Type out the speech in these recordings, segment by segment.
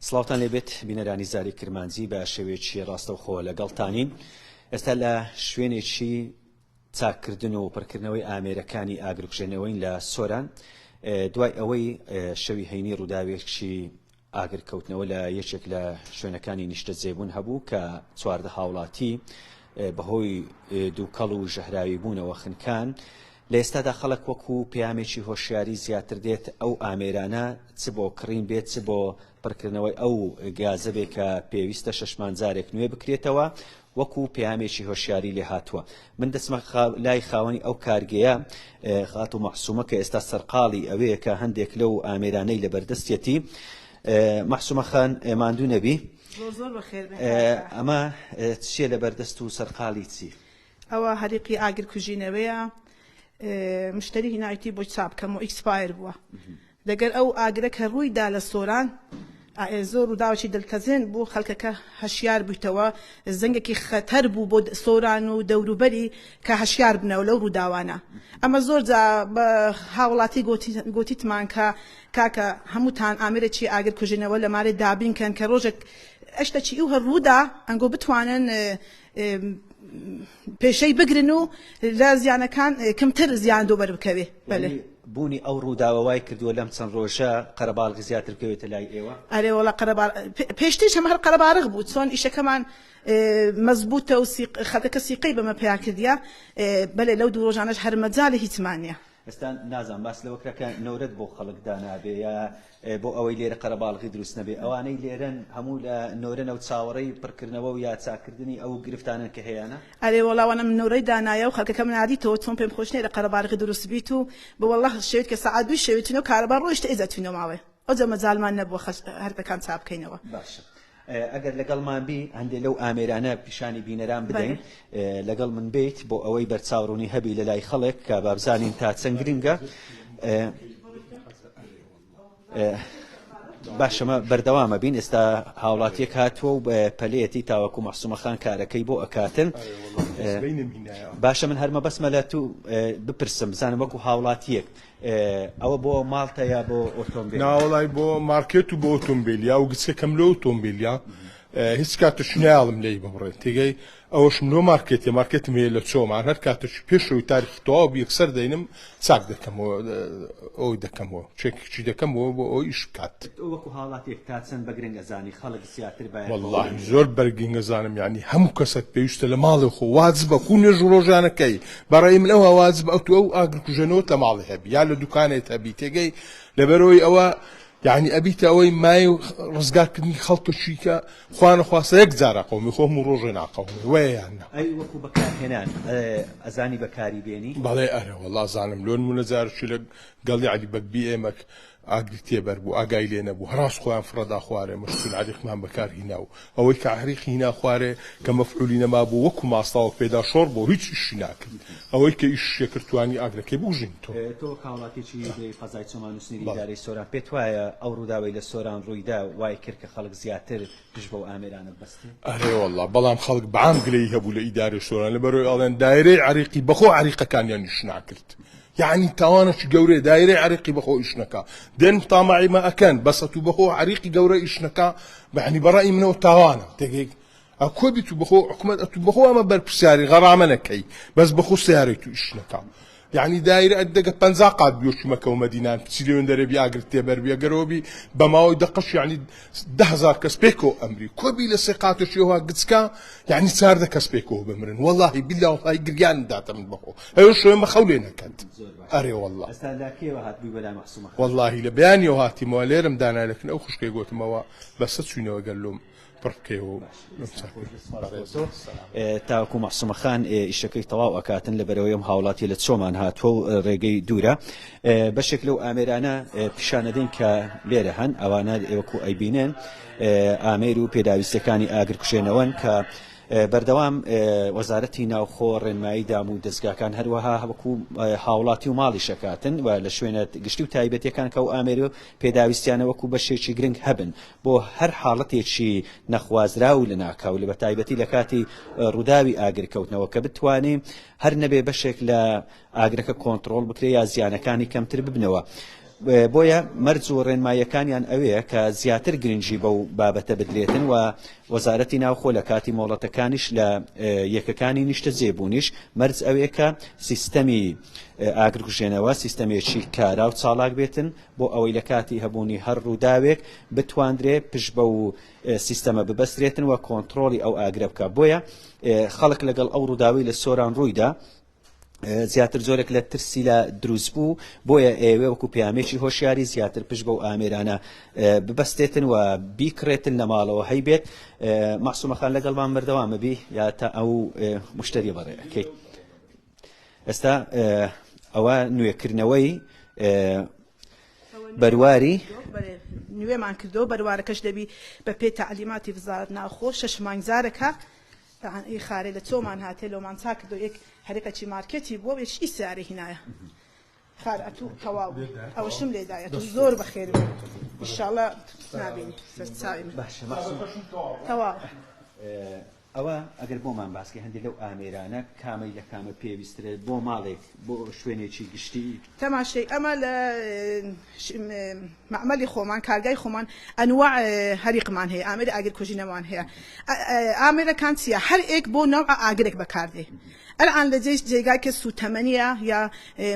سڵاوتان لێبێت بینەرانی زاری کرمانجی بە شێوەیەکی ڕاستەوخۆ لەگەڵتانین ئێستا لە شوێنێکی چاککردن و پڕکردنەوەی ئامێرەکانی ئاگرکوژێنەوەین لە سۆران دوای ئەوەی شەوی هەینی ڕووداوێکی ئاگرکەوتنەوە لە یەکێک لە شوێنەکانی نیشتەجێبوون هەبوو کە 14 هاوڵاتی بەهۆی دووکەڵ و ژەهراوی بوونەوە خنکان لە ئێستادا خەڵک وەکو پەیامێکی هۆشیاری زیاتر دێت ئەو ئامێرانە چ بۆ کڕین بێت چ بۆ پڕکردنەوەی ئەو گازە بێ کە پێویستە شەشمان جارێک نوێ بکرێتەوە وەکو پەیامێکی هۆشیاری لێ هاتووە من دەچمە لای خاوەنی ئەو کارگەیە خاتوو مەحسومە کە ئێستا سەرقاڵی ئەوەیە کە هەندێک لەو ئامێرانەی لە بەردەستیەتی مەحسومە خان ماندوو نەبی ئەمە چیە لە بەردەست و سەرقاڵی چی؟ ئەوە هەریقی ئاگر کوژینەوەیە مشتری هینایتی بۆی چاپ کەم و expire بووە دەگەر ئەو ئاگرە کە ڕووی دا لە سۆران زۆر ڕووداوێکی دلتەزێن بوو خەلکەکە هەشیار بوویتەوە زەنگێکی خەتەر بوو بۆ سۆران و دەوروبەری کە هەشیار بنەوە لەو ڕووداوانە ئەمە زۆر جا بە هاوڵاتی گۆتیتمان کە کاکە هەمووتان ئامێرێکی ئاگر کوژێنەوە لە مارێ دابین کەن کە ڕۆژێک ئەشتەکی ئیوه ڕوودا ئەنگۆ بتوانن پێشەی بگرن و لە زیانەکان کەمتر زیان دۆبەر بکەوێ. بەلێ. یانی بوونی ئەو ڕووداوە وای کردووە لەم چەند ڕۆژە قەرەباڵغی زیاتر بکەوێتە لای ئێوە؟ ئەرێ وەڵا قەرەباڵ پێشتریش هەم هەر قەرەباڵغ بوو چۆن ئیشەکەمان مەزبووتە و خەڵکەکە سیقەی بەمە پەیا کردیە بەلێ لەو دوو ڕۆژانەش هەر مەجالی هیچمان نیە. ئێستا نازانم باس لەوە کرا کە نۆرەت بۆ خەڵک دانابێ یا بۆ ئەوەی لێرە قەرەباڵغی دروست نەبێ ئەوانەی لێرەن هەموو لە نۆرەنە و چاوەڕێی پڕکردنەوە و یا چاککردنی ئەو گرفتانەن کە هەیانە؟ ئەرێ وەڵا وەنم نۆرەی دانایە و خەڵکەکەم نادیتەوە چۆن پێم خۆش نیە لە قەرەباڵغی دروست بیت و بە وەڵا شەوێت کە سەعات دووی شەوێ چینەوە کارەبا ڕۆیشتە ئێجا چوینەوە ماڵێ ئەوجا مەجالمان نەبووە خەش هەرتەکان چا بکەینەوە. باشە ئەگەر لەگەڵمان بی هەندێ لەو ئامێرانە پیشانی بینەران بدەین لەگەڵ من بیت بۆ ئەوەی بەرچاوڕوونی هەبی لە لای خەڵک کە بابزانین تا چەند گرنگە. باشەمە بەردەوامە بین ئێستا هاوڵاتیەک هاتووە و پەلێتی تاوەکو مەحسومەخان کارەکەی بۆ ئەکاتن باشە من هەرمە بەسمە لە تو بپرسم بزانم وەکو هاوڵاتیەک ئەوە بۆ ماڵتە یا بۆ ئۆتۆمبێل؟ ناوەڵای بۆ مارکێت و بۆ ئۆتۆمبیل یا و گچکەکەم لۆ ئۆتۆمبیلە هیچ کاتێک نایەڵم لێی ببڕێت تێگەی ئەوەشم لۆ مارکێتێ مارکێتم هەیە لە چۆمان هەر کاتێک پێشەوەی تاریخی تەواو بی یەکسەر دەینم چاک دەکەمەوە ئەوی دەکەمەوە چێکچی دەکەمەوە بۆ ئەو ئیش بکات. تۆ وەکو هاوڵاتیەک تا چەند بە گرنگ ئەزانی خەڵک زیاتر بایەخ بەوە وەڵاهی زۆر بە گرنگ ئەزانم یانی هەموو کەسەک پێویستە لە ماڵێ خۆ واجبە خو نوێژ و ڕۆژانەکەی بەڕای من ئەوها واجبە ئەتوو ئەو ئاگرکوژێنەوەت لە ماڵێ هەبی یا لە دوکانێت هەبی تێگەی لەبەرئەوەی ئەوە یانی ئەبیتە ئەوەی مایەی ڕزگارکردنی خەڵکەکی کە خوانەخواستە یەک جار ئەقەومی خۆ هەموو ڕۆژێ ناقەومی وەیە یان نا؟ ئەی وەکو بەکارهێنان ئەزانی بەکاری بێنی؟ بەڵێ ئەرێ وەڵا زانم لۆ نمونە جارێکی لە گەڵی عەلی بەگ بی ئێمەک ئاگری تێبەر بوو ئاگای لێ نەبوو هەراس خۆیان فڕەدا خوارێ مەشتون عەریقمان بەکار هینا و ئەوەی کە عەریقی هینا خوارێ کە مەفعولی نەمابوو وەکو ماستاوەک پێدا شۆڕ بۆ هیچ ئیشی ناکرد ئەوەی کە ئیشی کرد توانی ئاگرەکەی بکوژینتەوە. تۆ وەک هاوڵاتیەکی دێی قەزای چۆمان و سنوری ئیدارەی سۆران پێت وایە ئەو ڕووداوەی لە سۆران ڕوویدا وای کرد کە خەڵک زیاتر پشت بەو ئامێرانە ببەستێ؟ ئەرێ وەڵا بەڵام خەڵک بەعام گلەیی هەبوو لە ئیدارەی سۆران لەبەرئەوەی ئەڵێن دایرەی عەریقی بەخۆ عەریقەکانیان ئیش ناکرد یەعنی تاوانێکی گەورەیە دایرەی عەریقی بەخۆ ئیش نەکا دێن تاماعی مە ئەکەن بەس ئەتوو بەخۆ عەریقی گەورە ئیش نەکا یەعنی بەڕای منەوە تاوانە تێگەی ئەکۆ بیت و بەخۆ حکومەت ئەتوو بەخۆ ئەمە بەرپرسیاری غەرامە نەکەی بەس بەخۆ سیارەی تو ئیش نەکا یعنی دایرە ئەدەگە 50 قات بیۆکی مەکە و مەدینان بچی لەوێن دەرێ بی ئاگر تێبەر بی ئەگەرەوە بی بە ماوەی دەقەش یعنی 10هزار کەس پێکەوە ئەمری کۆ بی لە سێ قاتێکیەوە گچکە یعنی چاردە کەس پێکەوە بمرن وەڵاهی بیلا وەڵاهی گریان داتە من بەخۆ ئەوێ شوێن بە خەو لێ نەکەت ئەرێ وەڵا ئێستا لە کێوە هاتبووی بەلای مەحسومە خان؟ وەڵاهی لە بەیانیەوە هاتیمەوە لێرم دانا لەکن ئەو خوشکەی گۆتمەوە بەسە چوینەوە گەر لۆم پڕ بکەیەوە و تاوەکو مەحسومە خان ئیشەکەی تەواو ئەکاتن لە بەرەوەی ئەم هاوڵاتیە لە چۆمان هاتووە و ڕێگەی دوورە بەشێک لەو ئامێرانە پیشانەدەین کە لێرە هەن ئەوانە وەکو ئەیبینن ئامێر و پێداویستەکانی ئاگرکوژێنەوەن کە بەردەوام وەزارەتی ناوخۆ ڕێنمایی دام و دەستگاکان هەروەها وەکو هاوڵاتی و ماڵی شەکاتن و لە شوێنە گشتی و تایبەتەکان کە و ئامێر و پێداویستیانە وەکو بەشێکی گرنگ هەبن بۆ هەر حاڵەتێکی نەخوازراو و لەناکاو لە بەتایبەتی لە کاتی ڕووداوی ئاگرکەوتنەوە کە بتوانێ هەر نەبێ بەشێک لە ئاگرەکە کۆنتڕۆڵ بکرێ یا زیانەکانی کەمتر ببنەوە. بۆیە مەرج و ڕێنماییەکانیان ئەوەیە کە زیاتر گرنگی بەو بابەتە بدرێتن و وەزارەتی ناوخۆ لە کاتی مۆڵەتەکانیش لە یەکەکانی نیشتەجێبوونیش مەرج ئەوەیە کە سیستەمی ئاگرکوژێنەوە سیستەمێکی کارا و چاڵاک بێتن بۆ ئەوەی لە کاتی هەبوونی هەر ڕووداوێک بتواندرێ پشت بەو سیستەمە ببەسترێتن و کۆنتڕۆڵی ئەو ئاگرە بکە. بۆیە خەڵک لەگەڵ ئەو ڕووداوی لە سۆران ڕوویدا زیاتر جۆرێک لە ترسی لە دروست بوو، بۆیە ئێوێ وەکو پەیامێکی هۆشیاری زیاتر پشت بەو ئامێرانە ببەستێتن و بیکڕێتن لە ماڵەوە هەیبێت. مەعسومە خان لەگەڵمان بەردەوامە بی یا تا ئەو مشتری بەڕێ ئەکەی؟ ئێستا ئەوە نوێکردنەوەی بەرواری نوێمان کردەوە، بەروارەکەش دەبی بە پێی تەعلیماتی وزارەت ناوخۆ 6 مانگ جارەکە. تەعان ئی خارێ لە چۆمان هاتێ لۆمان چاک کردو یەک هەریقەکی مارکێتی بووە و یەکیش ئی سیارەی هینایە خار ئەتوو تەواو ئەوەشم لێ دایە ئەتوو زۆر بەخێر بێی ئیشاڵا نابینی سەر چاوی من باشە مەحسوم تەواو. ئەوە ئەگەر بۆمان باسکەی هەندێک لەو ئامێرانە کامەی لە کامە پێویسترە بۆ ماڵێک بۆ شوێنێکی گشتی؟ تەماشەی ئەمە لە مەعمەلی خۆمان کارگای خۆمان ئەنواع هەریقمان هەیە ئامێری ئاگرکوژینەوەمان هەیە ئامێرەکان چییە هەر ئێک بۆ نەوع ئاگرێک بەکاردێ ئەلان لە جێ جێگای کە سووتەمەنیە یا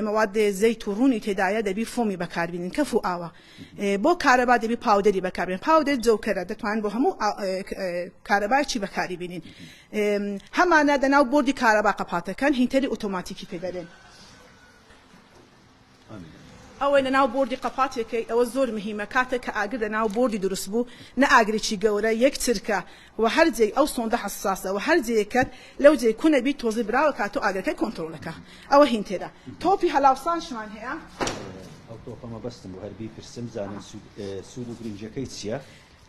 مەواد زەیت و ڕوونی تێدایە دەبی فۆمی بەکاربینن کەف و ئاوە بۆ کارەبا دەبی پاودەری بەکاربێن پاودەر جەوکەرە دەتوانن بۆ هەموو کارەبایکی بەکاری بینین هەمانە دەناو بۆردی کارەبا قەپاتەکەن هینتەری ئۆتۆماتیکی پێ دەرێن ئەوەی لەناو بۆردی قەپاتێکەی ئەوە زۆر مهیمە کاتێک کە ئاگر لەناو بۆردی دروست بوو نە ئاگرێکی گەورە یەک چرکە و هەر جێی ئەو سۆندە حەساسە و هەر جێیەکەت لەو جێی کونە بی تۆزی براوە کات و ئاگرەکەی کۆنترۆڵەکە ئەوە هینتێرە تۆپی هەلاوسانشمان هەیە. ئەو تۆپە مەبەستم بوو هەر بیپرسم بزانم سوود و گرنگیەکەی چیە؟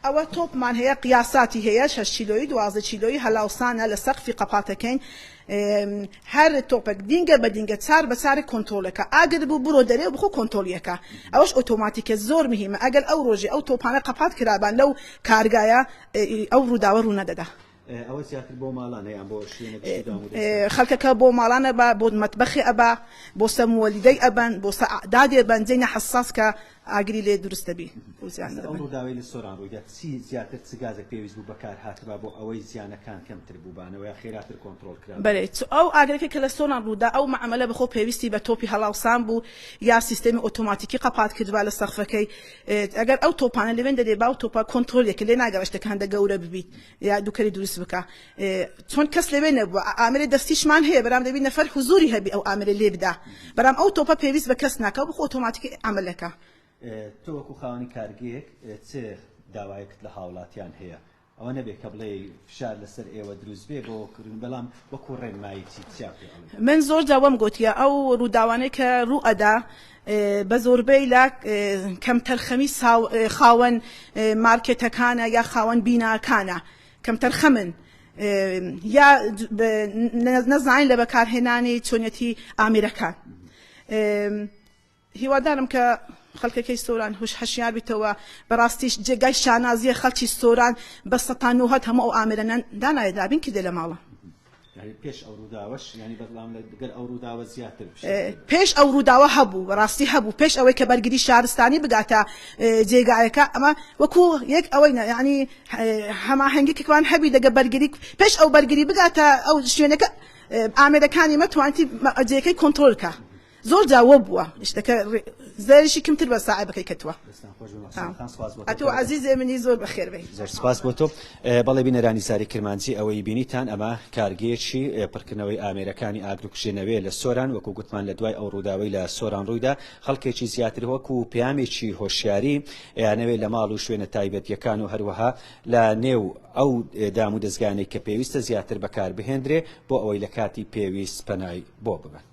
ئەوە تۆپمان هەیە قیاساتی هەیە شەش کیلۆیی 12 کیلۆیی هەلاوسانە لە سەقفی قەپاتەکەین هەر تۆپێک دینگە بە دینگە چار بە چارێک کۆنترۆلەکە ئاگر بوو بڕۆ دەرێ و بخۆ کۆنتۆلیەکە ئەوەش ئۆتۆماتیکە زۆر مهمە ئەگەر ئەو ڕۆژێ ئەو تۆپانە قەپات کرابان لەو کارگایە ئەو ڕووداوە ڕوونەدەدا. ئەوە زیاتر بۆ ماڵانە یان بۆ شوێنە گشتی دام و دەزگا؟ خەڵکەکە بۆ ماڵانە با بۆ مەتبەخێ ئەبا بۆ سە موەلیدەی ئەبەن بۆ سە ئەعدادێ بەن جێی نەحەساس کە ئاگری لێ دروست دەبی و زیان ئەو دەبن. ڕووداوەی لە سۆران ڕوویدا چی زیاتر چ گازێک پێویست بوو بەکار هاتبا بۆ ئەوەی زیانەکان کەمتر بووبانەوە یا خێراتر کۆنتڕۆڵ کرابان؟ بەرێ ئەو ئاگرەکە کە لە سۆران ڕوودا ئەو مەعمەلە بەخۆ پێویستی بە تۆپی هەڵاوسان بوو یا سیستێمی ئۆتۆماتیکی قەپات کردبا لە سەقفەکەی ئەگەر ئەو تۆپانە لەوێن دەرێ باو تۆپە کۆنترۆلێکە لێ ناگەڕێ شتەکە هەندە گەورە ببیت یا دوکەری دروست بکە چۆن کەس لەوێ نەبووە ئامرێ دەستیشمان هەیە بەرام دەبی نەفەر حزوری هەبی ئەو ئامرێ لێ بدا بەرام ئەو تۆپە پێویست بە کەس ناکە بخۆ ئۆتۆماتیکی عەمەلەکە. تۆ وەکو خاوەنی کارگەیەک چ داوایەکت لە هاوڵاتیان هەیە؟ ئەوە نەبێ کە بڵێی فشار لەسەر ئێوە دروست بێ بۆ کڕین بەڵام وەکو ڕێنمایی چی چیان پێ ئەڵێی؟ من زۆر جار وەم گۆتیە ئەو ڕووداوانەی کە ڕوو ئەدا بە زۆربەی لە کەمتەرخەمی خاوەن مارکێتەکانە یا خاوەن بیناکانە کەمتەرخەمن یا نەزانین لە بەکارهێنانی چۆنیەتی ئامێرەکان. هیوادارم کە خەلکەکەی سۆران هوش هەشیار بیتەوە بەراستیش جێگای شانازیە خەلکی سۆران بە سەتا نۆهەد هەموو ئەو ئامێرەنەن دانایە دابین کردێ لە ماڵە. یانی پێش ئەو ڕووداوەش یانی بەڵام لەگەل ئەو ڕووداوە زیاتر پێش ئەو ڕووداوە هەبوو بەڕاستی هەبوو پێش ئەوەی کە بەرگری شارستانی بگاتە جێگایەکە ئەمە وەکو یەک ئەوەی نا یانی هەماهەنگیکمان هەبی دەگە بەرگری پێش ئەو بەرگری بگاتە ئەو شوێنەکە ئامێرەکانی مە توانتی جێەکەی کۆنترۆل کە زۆر جا وە بووە شتەکە زەرشی کمتر بە ساعبەکەی کەتووە. دەستان خۆش بێ مەحسون خان سپاس بۆ تۆ. ئەتۆ عەزیزێ منی زۆر بەخێر بێی. زۆر سپاس بۆ تۆ. بەڵێ بینەرانی زاری کرمانجی ئەوەی بینیتان ئەمە کارگەیەکی پڕکردنەوەی ئامێرەکانی ئاگرکوژێنەوەیە لە سۆران وەکو گوتمان لە دوای ئەو ڕووداوەی لە سۆران ڕوویدا خەڵکێکی زیاتر وەکو پەیامێکی هۆشیاری ئەیانەوێ لە ماڵ و شوێنە تایبەتیەکان و هەروەها لە نێو ئەو دام و دەزگانەی کە پێویستە زیاتر بەکار بهێندرێ بۆ ئەوەی لە کاتی پێویست پەنای بۆ ببەن.